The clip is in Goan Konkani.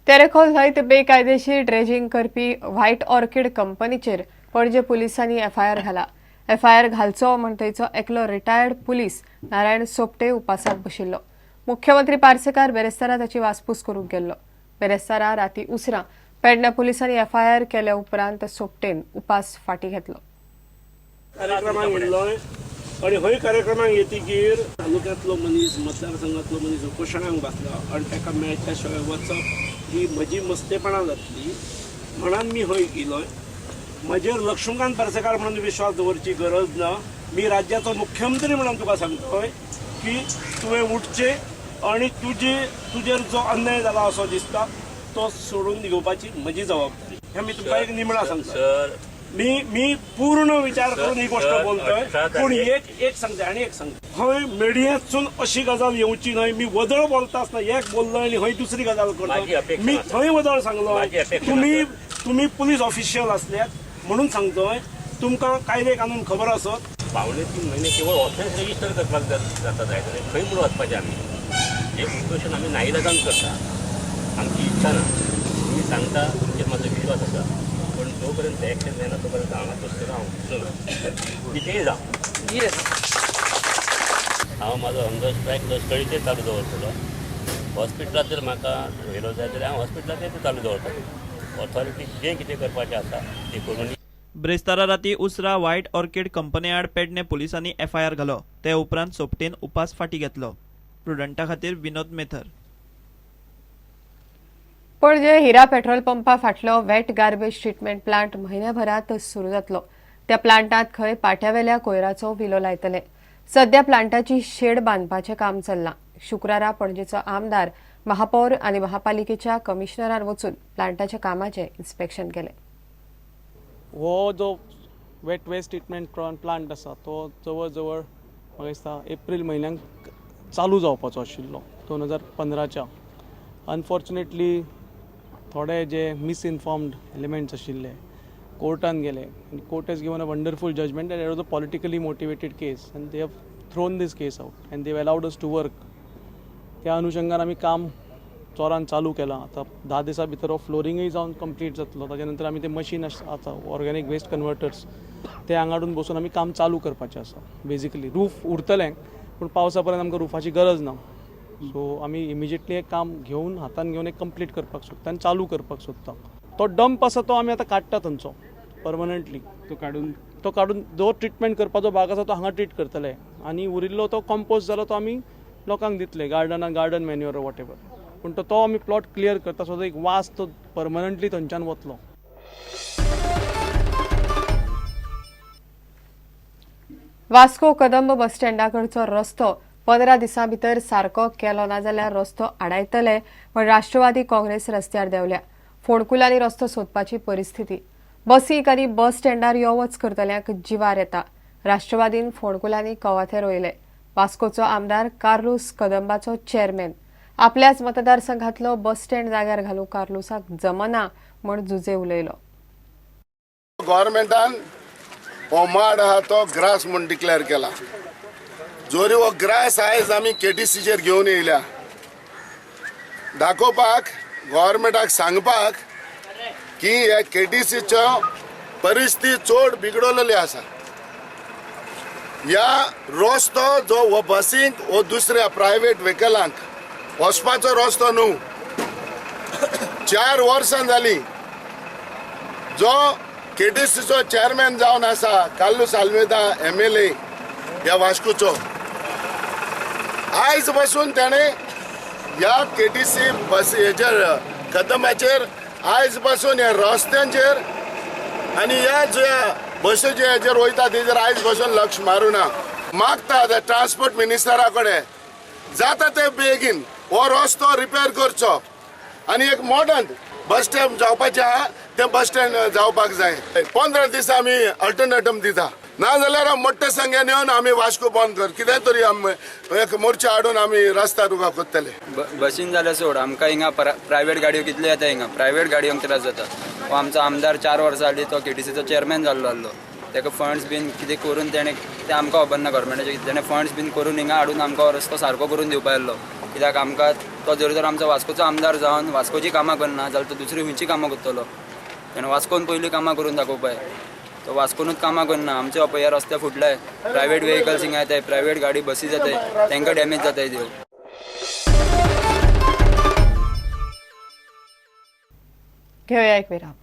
तेरेखोल न्हंयत बेकायदेशीर ड्रेजिंग करपी व्हायट ऑर्किड कंपनीचेर पणजे पुलिसांनी एफआयआर घाला. एफआयआर घालचो म्हण थंयचो एकलो रिटायर्ड पुलीस नारायण सोपटे उपासाक बशिल्लो. मुख्यमंत्री पार्सेकार बेरेस्तारा ताची वासपूस करूंक गेल्लो. बेरेस्तारा राती उसरां पेडण्या पुलिसांनी एफआयआर केल्या उपरांत सोपटेन उपास फाटी घेतलो. कार्यक्रमाक येयल्लोय आनी हय कार्यक्रमाक येतकीर तालुक्यांतलो मनीस, मतदारसंघातलो मनीस उपोशणाक बसला आनी ताका मेळच्या शिवाय वचप ही म्हजी मस्तेपणां जातली म्हणून मी हय गेलोय. म्हजेर लक्ष्मीकांत पार्सेकार म्हणून विश्वास दवरची गरज ना. मी राज्याचो मुख्यमंत्री म्हणून तुका सांगतोय की तुवें उठचें आनी तुजेर जो अन्याय जाला असो दिसता तो सोडून घेवपाची म्हजी जबाबदारी. हें मी तुमकां एक निमणा सांगता. मी मी पूर्ण विचार करून ही गोष्ट बोलतोय, पूण एक सांगते आनी एक सांगता, हय मिडियांतसून अशी गजाल येवची न्हय. मी वदळ बोलता आसतना एक बोललो आनी हय दुसरी गजाल करता. मी थंय वदळ सांगलो. तुम्ही पुलीस ऑफिशियल असल्यात म्हणून सांगतोय, तुमकां कायदे कानून खबर आसत. 2.75 म्हयने केवळ ऑफेन्स रजिस्टर करपाक जाता जाय जाल्यार खंय म्हणून वचपाचें आमी? हें उपोशण आमी नाईलाजान करता, आमची इच्छा ना. तुमी सांगता तुमचेर म्हाजो विश्वास आसा, पण जोपर्यंत एक्शन जायना तोपर्यंत हांगा बसतलो, हांव उठचो ना, कितेंय जावं. हांव म्हाजो हंगर स्ट्रायक लश्करीचेर चालू दवरतलो. हॉस्पिटलांत जर म्हाका व्हेलो जाय जाल्यार हांव हॉस्पिटलांत चालू दवरतलो. ऑथॉरिटी जें कितें करपाचें आसा तें करून. ब्रेस्तारा राती उसरा व्हायट ऑर्किड कंपनी आड पेडणे पुलिसांनी एफआयआर घालो. ते उपरांत सोपटेन उपास फाटी घेतलो. प्रुडंटा खातीर विनोद मेथर. पणजे हिरा पेट्रोल पंपा फाटलो वेट गार्बेज ट्रिटमेंट प्लांट म्हयन्याभरात सुरू जातलो. त्या प्लांटात खंय पाट्यावेल्या कोयराचो विलो लायतले. सध्या प्लांटाची शेड बांदपाचें काम चल्लां. शुक्रारा पणजेचो आमदार, महापौर आनी महापालिकेच्या कमिशनरान वचून प्लांटाच्या कामाचें इन्स्पेक्शन केलें. हो जो वेट वेस्ट ट्रिटमेंट प्लांट आसा तो जवळ जवळ म्हाका दिसता एप्रील म्हयन्याक चालू जावपाचो आशिल्लो 2015च्या. अनफॉर्च्युनेटली थोडे जे मिसइन्फॉर्म्ड एलिमेंट्स आशिल्ले कोर्टान गेले आनी court has given a wonderful judgment and it was a politically motivated case and they have thrown this case out and they allowed us to work. त्या अनुशंगान आमी काम चोरान चालू केलां. आतां 10 दिसां भितर हो फ्लोरिंगूय जावन कंप्लीट जातलो. ताच्या नंतर आमी ते मशीन आतां ऑर्गेनीक वेस्ट कन्वर्टर्स ते हांगा हाडून बसून आमी काम चालू करपाचें आसा. बेजिकली रूफ उरतलें पूण पावसा पर्यंत आमकां रुफाची गरज ना. सो आमी इमिजिएटली एक काम घेवन हातान घेवन एक कंप्लीट करपाक सोदता आनी चालू करपाक सोदता. तो डंप आसा तो आमी आतां काडटा थंयचो परमनंटली. तो काडून जो ट्रिटमेंट करपाचो भाग आसा तो हांगा ट्रीट करतले आनी उरिल्लो तो कंपोज जालो तो आमी लोकांक दितले, गार्डनाक, गार्डन मॅन्युअर what ever. पूण तो आमी प्लॉट क्लियर करता सो एक वास तो परमनंटली थंयच्यान वतलो. वास्को कदंब बस स्टँडाकडचो रस्तो 15 दिसां भितर सारको केलो ना जाल्यार रस्तो आडायतले म्हण राष्ट्रवादी काँग्रेस रस्त्यार देंवल्या. फोंडकुलांनी रस्तो सोदपाची परिस्थिती. बसीक आनी बस स्टँडार यो वच करतल्यांक जिवार येता. राष्ट्रवादीन फोंडकुलांनी कवाथे रोयले. वास्कोचो आमदार कार्लूस कदंबाचो चेअरमॅन आपल्याच मतदारसंघातलो बस स्टँड जाग्यार घालूंक कार्लूसाक जमना म्हण जुजे उलयलो. गव्हर्मेंटान हो माड आहा तो ग्रास म्हूण डिक्लेअर केला. जोरी हो ग्रास आयज आमी केटीसीचेर घेवन येयल्या दाखोवपाक, गव्हर्मेंटाक सांगपाक की हे केटीसीचो परिस्थिती चड बिगडलेली आसा. ह्या रस्तो जो हो बसींक हो दुसऱ्या प्रायवेट व्हेकलांक वचपाचो रस्तो न्हू. 4 वर्सां जाली जो केटीसीचो चेअरमॅन जावन आसा कार्लूस आल्मेदा MLA ह्या वास्कोचो, आयज बसून ताणें ह्या केटीसी बस हेचेर कदमाचेर आयज बसून ह्या रस्त्यांचेर आनी ह्या ज्या बसीचे हेचेर वयता तेजेर आयज बसून लक्ष मारूं ना. मागता ट्रान्सपोर्ट मिनिस्टरा कडेन जाता ते बेगीन हो रस्तो रिपेर करचो आनी एक मॉडर्न बस स्टँड जावपाचें आहा तें बस स्टँड जावपाक जाय. 15 दीस आमी अल्टरनेटम दिता, ना जाल्यार मोठ्या संख्येन येवन आमी वास्को बंद कर कितें तरी आमी एक मोर्चा हाडून आमी रस्ता रुगा करतले. बसीन जाल्यार सोड, आमकां हिंगा प्रायवेट गाडयो कितल्यो येता, हिंगा प्रायवेट गाडयांक त्रास जाता. हो आमचो आमदार 4 वर्सां जालीं तो केटीसीचो चेअरमॅन जाल्लो आसलो, ताका फंड्स बीन कितें करून तेणें, तें आमकां खबर ना गव्हर्मेंटाचें कितें, तेणें फंड्स बीन करून हिंगा हाडून आमकां रस्तो सारको करून दिवपा आसलो. कित्याक आमकां तो जर तर आमचो वास्कोचो आमदार जावन वास्कोची कामां करना जाल्यार तो दुसरी खंयची कामां करतलो? तेणें वास्कोन पयलीं कामां करून दाखोवपाय. तो वास्कोनूच कामां करना. आमचे पळय ह्या रस्ते फुटले, प्रायवेट वेहिकल्स हिंगा येताय, प्रायवेट गाडी बसी जाताय, तांकां डॅमेज जाताय त्यो. घेवया एक विराम.